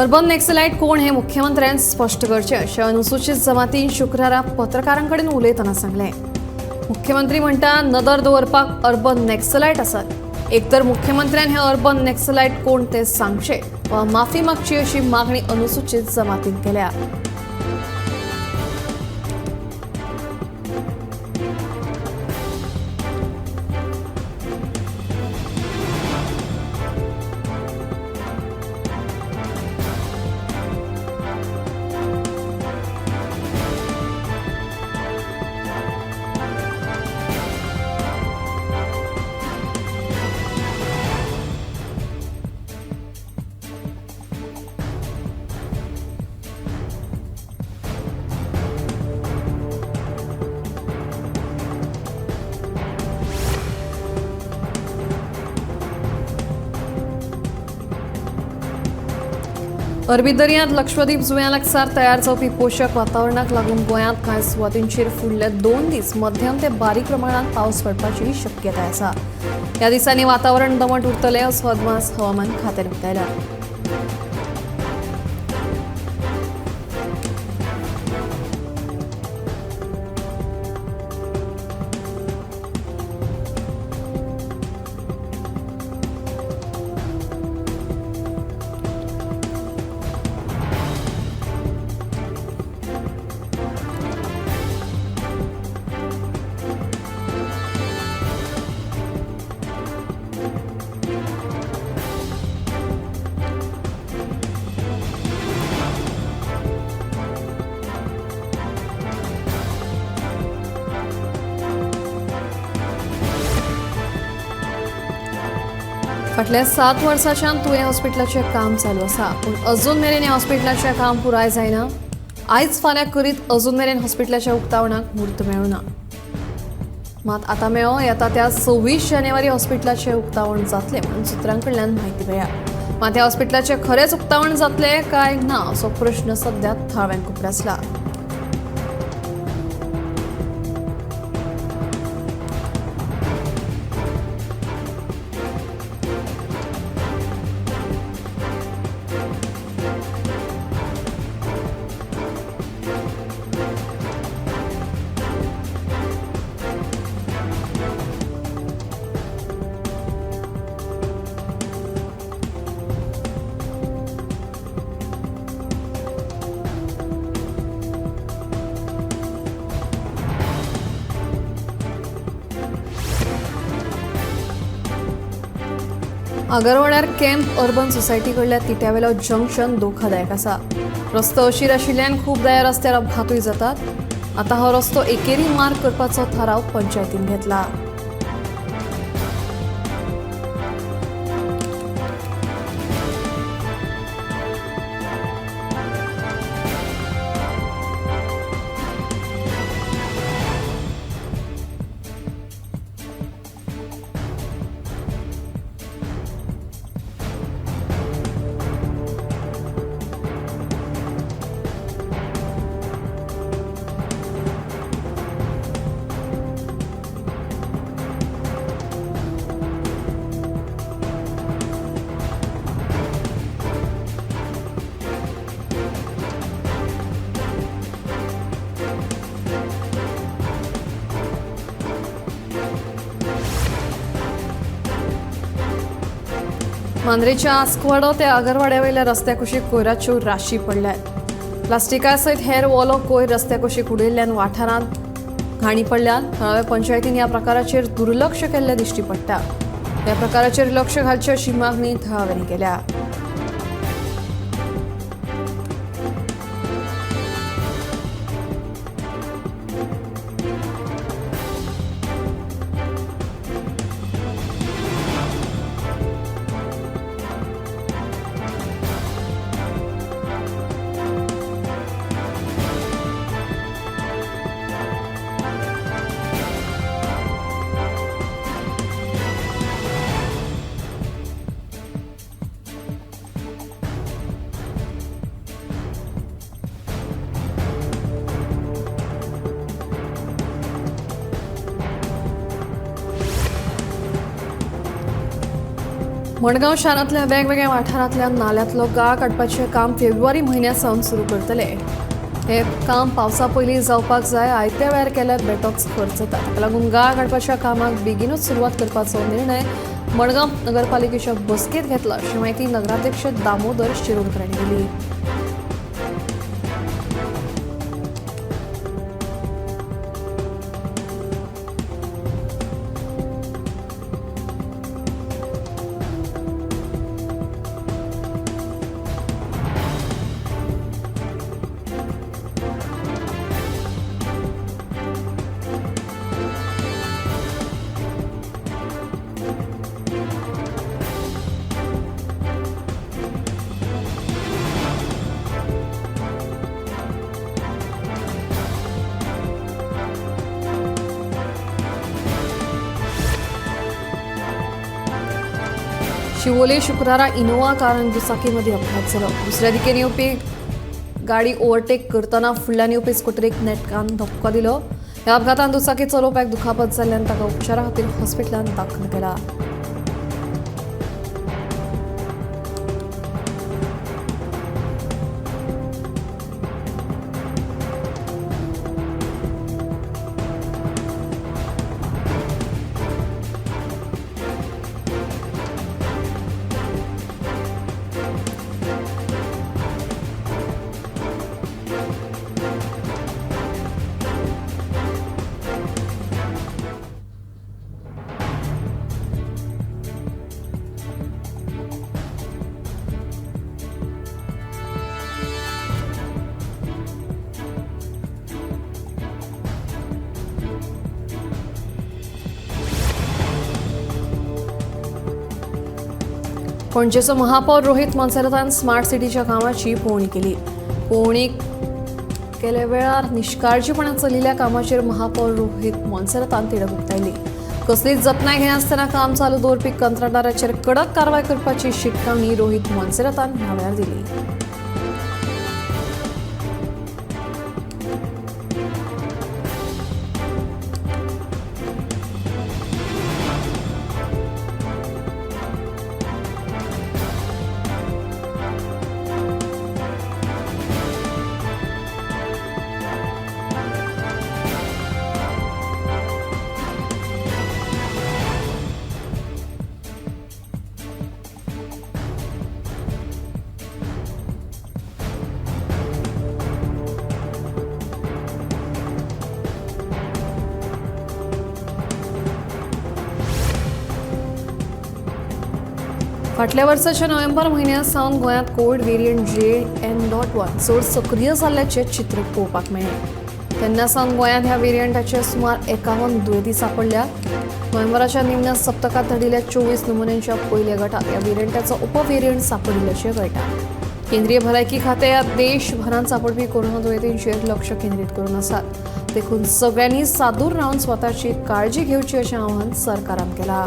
Urban नॅक्सलायट कोण हे मुख्यमंत्र्यान स्पश्ट करचे अशें अनुसूचित जमातीन शुक्रारा पत्रकारां कडेन उलयतना सांगलें. मुख्यमंत्री म्हणटा नदर दवरपाक अर्बन नॅक्सलायट आसात. एक तर मुख्यमंत्र्यान हे अर्बन नॅक्सलायट कोण ते सांगचे वा माफी मागची अशी मागणी अनुसूचित जमातीन केल्या. अरबी दर्यांत लक्षद्वीप जुंव्या लागसार तयार जावपी पोशक वातावरणाक लागून गोंयांत कांय सुवातींचेर फुडले 2 दीस मध्यम ते बारीक प्रमाणांत पावस पडपाची शक्यताय आसा. ह्या दिसांनी वातावरण दमट उरतलें असो अदमास हवामान खात्यान उक्तायला. फाटल्या 7 वर्सांच्यान तुयें हॉस्पिटलाचें काम चालू आसा, पूण अजून मेरेन ह्या हॉस्पिटलाचें काम पुराय जायना. आयज फाल्यां करीत अजून मेरेन हॉस्पिटलाच्या उक्तावणाक म्हूर्त मेळना. मात आतां मेळो येता त्या 26 जानेवारी हॉस्पिटलाचें उक्तावण जातलें म्हणून सुत्रां कडल्यान म्हायती मेळ्ळ्या. मात ह्या हॉस्पिटलाचें खरेंच उक्तावण जातलें काय ना असो प्रश्न सद्या थळाव्यांक उप्रासला. आगरवाड्यार कॅम्प अर्बन सोसायटी कडल्या तिट्यावेलो जंक्शन धोकादायक आसा. रस्तो अशीर आशिल्ल्यान खूबदां ह्या रस्त्यार अपघातूय जातात. आतां हो रस्तो एकेरी मार्ग करपाचो थाराव पंचायतीन घेतला. मांद्रेच्या आस्कवाडो ते आगरवाड्यावयल्या रस्त्या कुशीक कोयराच्यो राशी पडल्यात. प्लास्टिका सयत हेर ओलो कोयर रस्त्या कुशीक उडयल्ल्यान वाठारांत घाणी पडल्यान. थळाव्या पंचायतीन ह्या प्रकाराचेर दुर्लक्ष केल्लें दिश्टी पडटा. ह्या प्रकाराचेर लक्ष घालचें अशी मागणी थळाव्यांनी केल्या. मडगांव शारांतल्या वेगवेगळ्या वाठारांतल्या नाल्यांतलो गाळ काडपाचें काम फेब्रुवारी म्हयन्या सावन सुरू करतले. हें काम पावसा पयलीं जावपाक जाय. आयत्या वेळार केल्यार बेटोच खर्च जाता. ताका लागून गाळ काडपाच्या कामाक बेगीनूच सुरवात करपाचो निर्णय मडगांव नगरपालिकेच्या बसकेंत घेतला अशी म्हायती नगराध्यक्ष दामोदर शिरोडकर हांणी दिली. शिवोले शुक्रारा इनोवा कार आनी दुचाकीमध्ये अपघात जालो. दुसऱ्या दिकेन येवपी गाडी ओव्हरटेक करतना फुडल्यान येवपी स्कुटरीक नेटकान धपको दिलो. ह्या अपघातान दुचाकी चलोवप्याक दुखापत जाल्ल्यान ताका उपचारा खातीर हॉस्पिटलांत दाखल केला. पणजेचो महापौर रोहित मोन्सेरातान स्मार्ट सिटीच्या कामाची पळोवणी केली. पळोवणी केल्या वेळार निश्काळजीपणान चलिल्ल्या कामाचेर महापौर रोहित मोन्सेरातान तिडक उक्तायली. कसलीच जतनाय घेनासतना काम चालू दवरपी कंत्राटदाराचेर कडक कारवाय करपाची शिटकावणी रोहित मोन्सेरातान ह्या वेळार दिली. फाटल्या वर्साच्या नोव्हेंबर म्हयन्या सावन गोंयांत कोविड वेरियंट JN.1 चड सक्रीय जाल्ल्याचें चित्र पळोवपाक मेळ्ळें. तेन्ना सावन गोंयांत ह्या वेरियंटाचे सुमार 51 दुयेंती सांपडल्या. नोव्हेंबराच्या निमण्या सप्तकांत धाडिल्ल्या 24 नमुन्यांच्या पयल्या गटात ह्या वेरियंटाचो उपवेरियंट सांपडिल्ल्याचें कळटा. केंद्रीय भलायकी खातें ह्या देशभरांत सांपडपी कोरोना दुयेंतींचेर लक्ष केंद्रीत करून आसात. देखून सगळ्यांनी सादूर रावन स्वताची काळजी घेवची अशें आवाहन सरकारान केलां.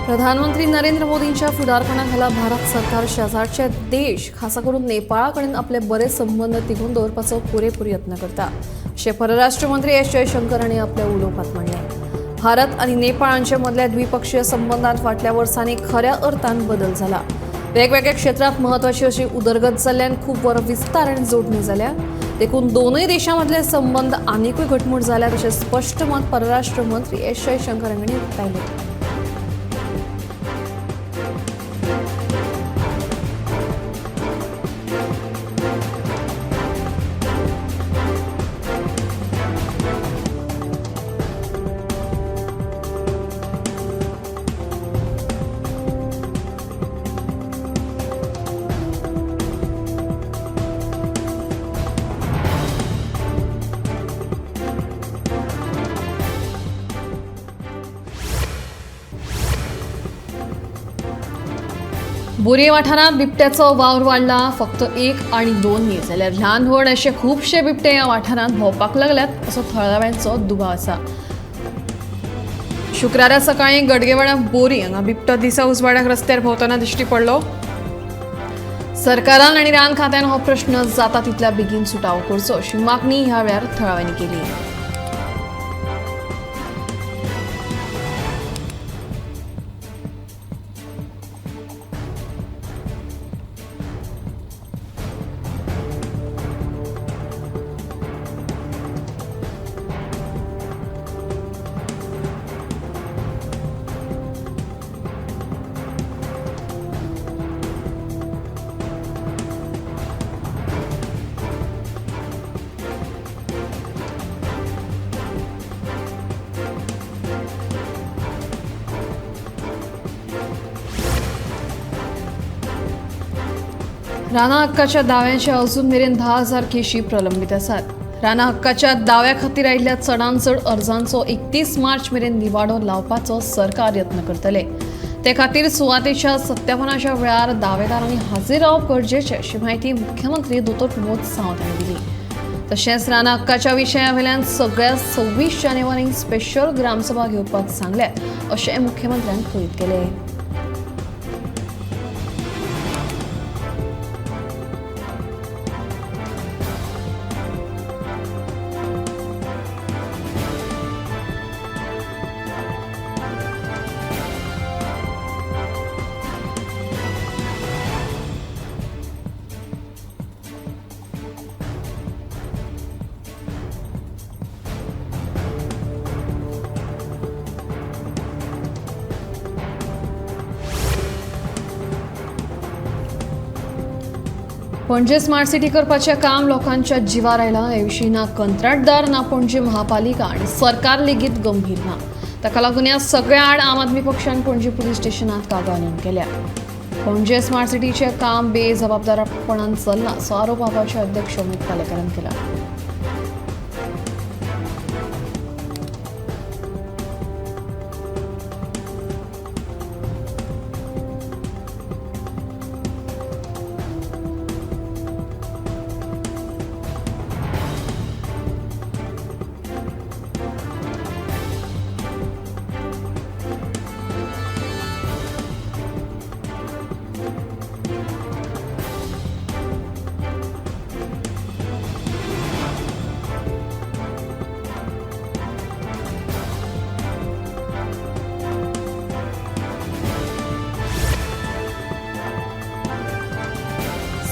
प्रधानमंत्री नरेंद्र मोदींच्या फुडारपणाखाला भारत सरकार शेजारचे देश खासा करून नेपाळा कडेन आपले बरे संबंद तिगोवन दवरपाचो पुरेपूर यत्न करता अशें परराष्ट्र मंत्री एस जयशंकर हांणी आपल्या उलोवपांत म्हणलें. भारत आनी नेपाळ हांचे मदल्या द्विपक्षीय संबंदांत फाटल्या वर्सांनी खऱ्या अर्थान बदल जाला. वेगवेगळ्या क्षेत्रांत म्हत्वाची अशी उदरगत जाल्ल्यान खूब बरो विस्तार आनी जोडणी जाल्या. देखून दोनूय देशां मदले संबंद आनिकूय घटमूट जाल्यात अशें स्पश्ट मत परराष्ट्र मंत्री एस जयशंकर हांणी उक्तायलें. बोरये वाठारांत बिबट्याचो वावर वाडला. फक्त 1 आणि 2 न्ही जाल्यार ल्हान व्हड अशे खुबशे बिबटे ह्या वाठारांत भोंवपाक लागल्यात असो थळाव्यांचो दुबाव आसा. शुक्रारा सकाळी गडगेवाडा बोरी हांगा बिबटो दिसा उजवाडाक रस्त्यार भोंवतना दिश्टी पडलो. सरकारान आनी रान खात्यान हो प्रश्न जाता तितल्या बेगीन सुटावो करचो अशी मागणी ह्या वेळार थळाव्यांनी केली. राना हक्काच्या दाव्यांच्या अजून मेरेन 10,000 केशी प्रलंबित आसात. राना हक्काच्या दाव्या खातीर आयिल्ल्या चडांत चड अर्जांचो 31 मार्च मेरेन निवाडो लावपाचो सरकार यत्न करतले. ते खातीर सुवातेच्या सत्यापनाच्या वेळार दावेदारांनी हाजीर रावप गरजेचें अशी म्हायती मुख्यमंत्री दोतोर प्रमोद सावंत हांणी दिली. तशेंच राना हक्काच्या विशया वयल्यान सगळ्या 26 जानेवारीक स्पेशल ग्रामसभा घेवपाक सांगल्या अशें मुख्यमंत्र्यान कळीत केलें. पणजे स्मार्ट सिटी करपाचें काम लोकांच्या जिवार आयलां. हे विशीं ना कंत्राटदार ना पणजे महापालिका आनी सरकार लेगीत गंभीर ना. ताका लागून ह्या सगळ्या आड आम आदमी पक्षान पणजे पुलीस स्टेशनांत कागाळ नोंद केल्या. पणजे स्मार्ट सिटीचें काम बेजबाबदारपणान चल्लां असो आरोप आपाचे अध्यक्ष अमित पालेकारान केला.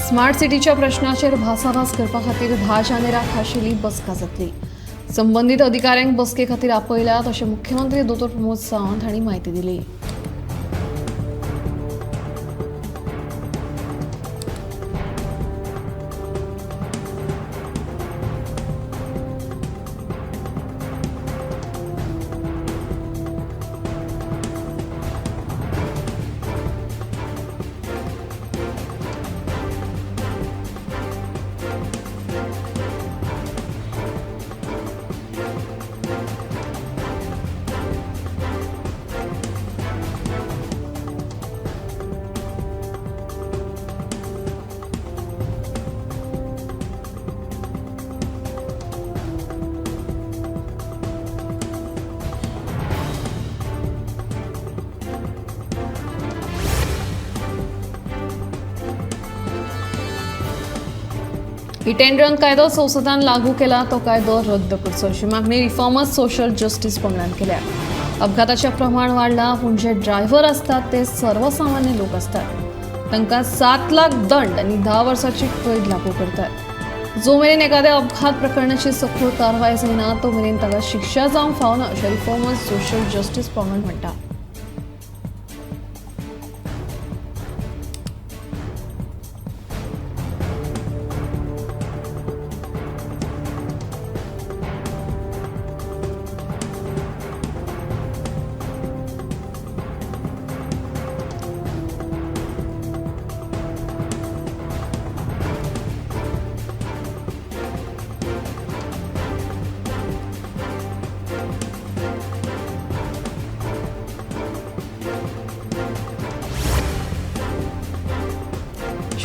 स्मार्ट सिटीच्या प्रश्नाचेर भासाभास करपा खातीर 10 जानेराक खाशेली बसका जातली. संबंदीत अधिकाऱ्यांक बसके खातीर आपयल्यात अशें मुख्यमंत्री दोतोर प्रमोद सावंत हांणी म्हायती दिली. हिट एंड रन कायदो संसदान लागू केला तो कायदो रद्द करचो अशी मागणी रिफॉर्मर्स सोशल जस्टीस पंगडान केल्या. अपघाताचें प्रमाण वाडलां, पूण जे ड्रायव्हर आसतात ते सर्वसामान्य लोक आसतात. तांकां 7 लाख दंड आनी 10 वर्सांची कैद लागू करतात. जो मेरेन एखाद्या अपघात प्रकरणाची सखोल कारवाय जायना तो मेरेन ताका शिक्षा जावंक फावना अशें रिफॉर्मर्स सोशल जस्टीस पंगड म्हणटा.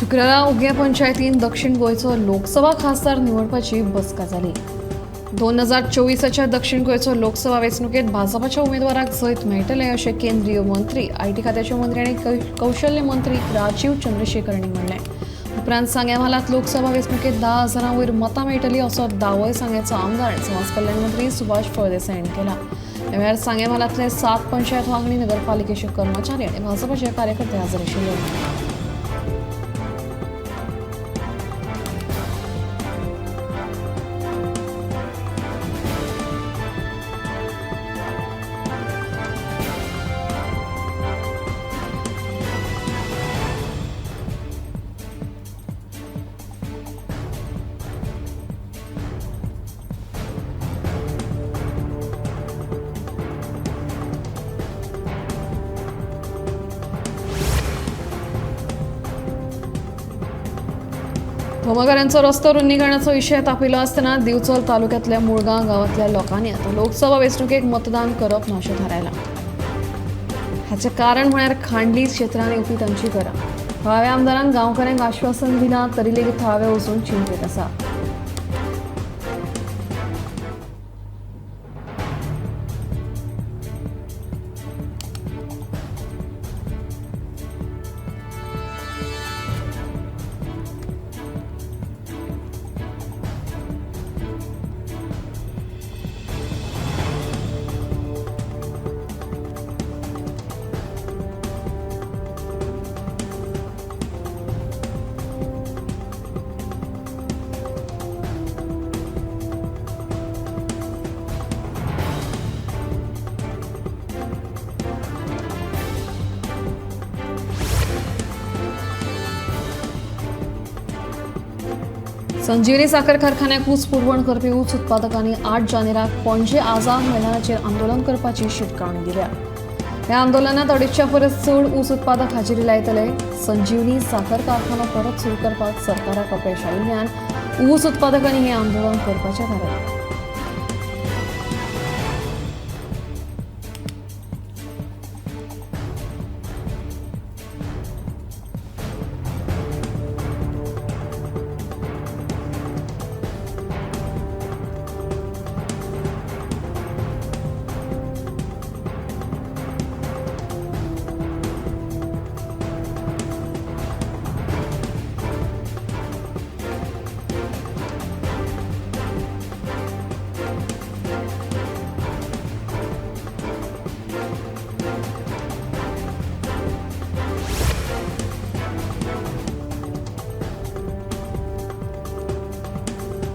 शुक्रारा उग्या पंचायतीन दक्षिण गोंयचो लोकसभा खासदार निवडपाची बसका जाली. 2024 दक्षिण गोंयचो लोकसभा वेंचणुकेत भाजपाच्या उमेदवाराक जैत मेळटलें अशें केंद्रीय मंत्री, IT खात्याचे मंत्री आनी कौशल्य मंत्री राजीव चंद्रशेखर हांणी म्हणलें. उपरांत सांग्या म्हालांत लोकसभा वेंचणुकेत 10,000 वयर मतां मेळटली असो दावोय सांग्याचो आमदार आनी समाज कल्याण मंत्री सुभाष फळदेसाय हांणी केला. ह्या वेळार सांग्या म्हालांतले 7 पंचायत वांगडी, नगरपालिकेचे कर्मचारी आनी भाजपाचे कार्यकर्ते हजर आशिल्ले. भोमकरांचो रस्तो रुंदीकरणाचो विशय तापिल्लो आसतना दिवचल तालुक्यांतल्या मुळगांव गांवांतल्या लोकांनी आतां लोकसभा वेंचणुकेक मतदान करप ना अशें थारायलां. हाचें कारण म्हळ्यार खांडली क्षेत्रांत येवपी तांची घरां. थळाव्या आमदारान गांवकारांक आश्वासन दिलां तरी लेगीत थळावे वचून चिंतेत आसा. संजीवनी साखर कारखान्याक ऊस पुरवण करपी ऊस उत्पादकांनी 8 जानेराक पणजे आझाद मैदानाचेर आंदोलन करपाची शिटकावणी दिल्या. ह्या आंदोलनात 250 परस चड ऊस उत्पादक हाजेरी लायतले. संजीवनी साखर कारखानो परत सुरू करपाक सरकाराक अपेश आयिल्ल्यान ऊस उत्पादकांनी हें आंदोलन करपाचें थारायलें.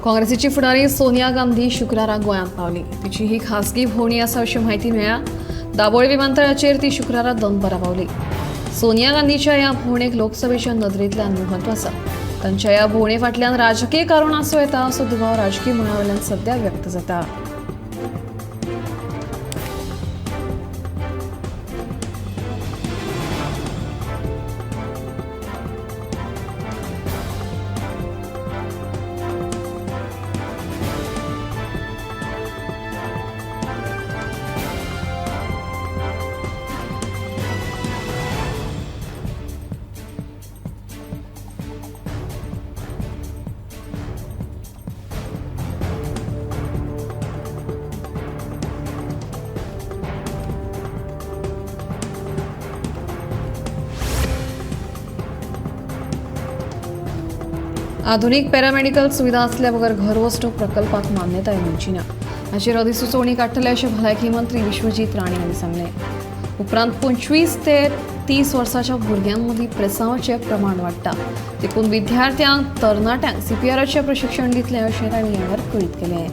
काँग्रेसीची फुडारी सोनिया गांधी शुक्रारा गोंयांत पावली. तिची ही खासगी भोंवडी आसा अशी म्हायती मेळ्ळ्या. दाबोळी विमानतळाचेर ती शुक्रारा दनपरां पावली. सोनिया गांधीच्या ह्या भोंवडेक लोकसभेच्या नदरेंतल्यान म्हत्व आसा. तांच्या ह्या भोंवडे फाटल्यान राजकीय कारण आसूं येता असो दुबाव राजकीय मळा वयल्यान सध्या व्यक्त जाता. आधुनिक पॅरामेडिकल सुविधा असल्याबगर घरवस्तू प्रकल्पाक मान्यताय मेळची ना हाचेर अधिसुचोवणी काडटले अशें भलायकी मंत्री विश्वजीत राणे हांणी सांगलें. उपरांत 25 ते 30 वर्साच्या भुरग्यां मदीं प्रेसांवाचें प्रमाण वाडटा, देखून विद्यार्थ्यांक तरणाट्यांक सीपीआराचें प्रशिक्षण दितलें अशें तांणी ह्या वेळार कळीत केलें.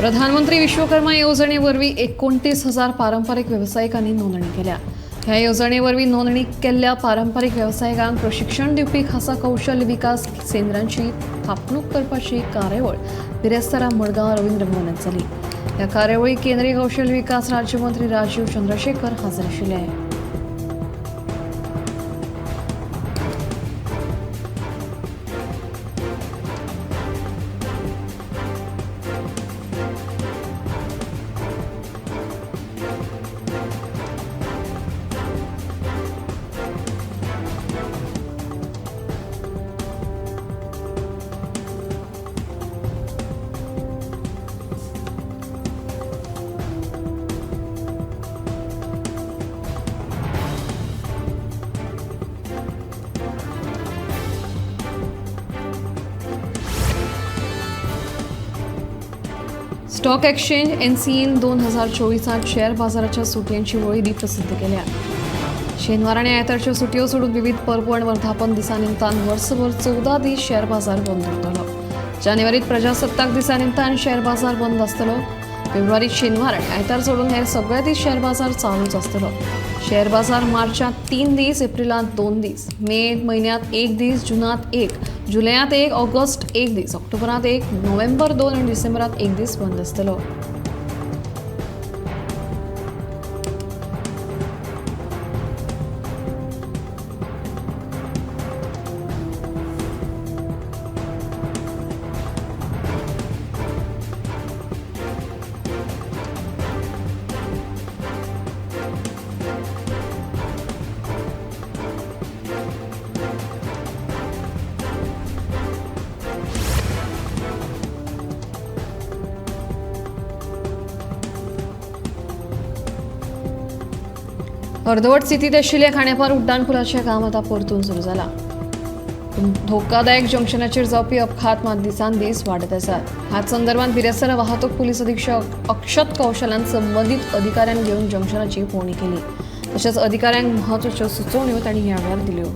प्रधानमंत्री विश्वकर्मा येवजणे वरवीं 29,000 पारंपारीक वेवसायिकांनी नोंदणी केल्या. ह्या येवजणे वरवीं नोंदणी केल्ल्या पारंपारीक वेवसायिकांक प्रशिक्षण दिवपी खासा कौशल्य विकास केंद्रांची थापणूक करपाची कार्यावळ बिरेस्तारा मडगांव रवींद्र भवनांत जाली. ह्या कार्यावळीक केंद्रीय कौशल्य विकास राज्यमंत्री राजीव चंद्रशेखर हाजीर आशिल्ले. स्टॉक एक्सचेंज एनसीईन 2024 शेअर बाजाराच्या सुटयांची वळेरी प्रसिद्ध केल्या. शेनवार आनी आयतारच्यो सुटयो सोडून विविध परबो आनी वर्धापन दिसा निमतान वर्सभर 14 दीस शेअर बाजार बंद उरतलो. जानेवारीत प्रजासत्ताक दिसा निमतान शेअर बाजार बंद आसतलो. फेब्रुवारीत शेनवार आनी आयतार सोडून हेर सगळे दीस शेअर बाजार चालूच आसतलो. शेअर बाजार मार्चांत 3 दीस, एप्रिलांत 2 दीस, मे म्हयन्यांत 1 दीस, जुनांत 1, जुलयांत 1, ऑगस्ट 1 दीस, ऑक्टोबरांत 1, नोव्हेंबर 2 आनी डिसेंबरांत 1 दीस बंद आसतलो. अर्दवट स्थितीत आशिल्ल्या खांडेपार उड्डाण पुलाचें काम आतां परतून सुरू जालां. पूण धोकादायक जंक्शनाचेर जावपी अपघात मात दिसान दीस वाडत आसात. ह्याच संदर्भात बिरेस्तारा वाहतूक पुलीस अधीक्षक अक्षत कौशलान संबंदीत अधिकाऱ्यांक घेवन जंक्शनाची पळोवणी केली. तशेंच अधिकाऱ्यांक म्हत्वाच्यो सुचोवण्यो तांणी ह्या वेळार दिल्यो.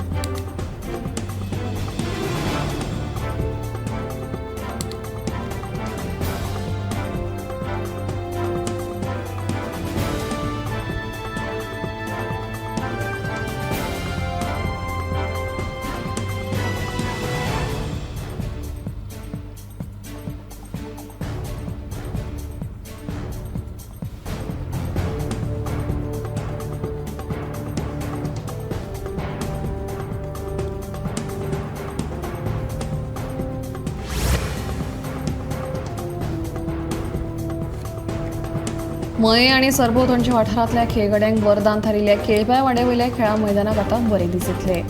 मये आनी सरभोंवतणच्या वाठारांतल्या खेळगड्यांक वरदान थारिल्ल्या केळबाय वाड्या वयल्या खेळां मैदानाक आतां बरे दीस येतले.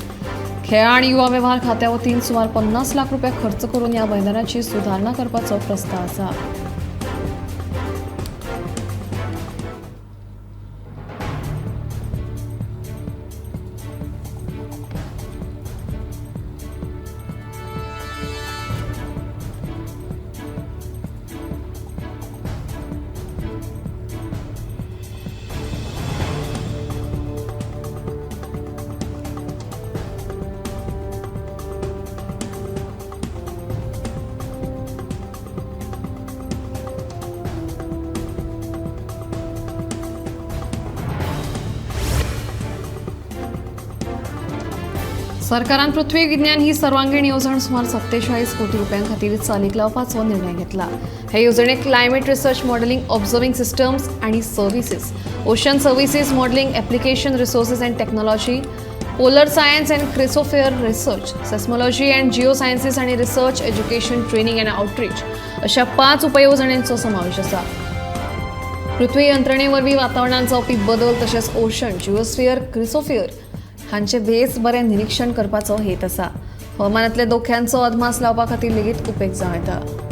खेळां आनी युवा वेव्हार खात्या वतीन सुमार 50 लाख रुपया खर्च करून ह्या मैदानाची सुदारणा करपाचो प्रस्ताव आसा. सरकारान पृथ्वी विज्ञान ही सर्वांगीण येवजण सुमार 47 कोटी रुपयां खातीर चालीक लावपाचो निर्णय घेतला. हे येवजणेक climate research modelling, observing systems आनी services, ocean services modelling, application resources and technology, polar science and cryosphere research, seismology and geo sciences आनी research, education, training and outreach अशा 5 उपयेवजण्यांचो समावेश आसा. पृथ्वी यंत्रणे वरवीं वातावरणांत जावपी बदल तशेंच ओशन, जिओस्फियर, क्रिसोफियर हांचे बेस बरें निरीक्षण करपाचो हेत आसा. हवामानांतल्या धोक्यांचो अदमास लावपा खातीर लेगीत उपेग जावं येता.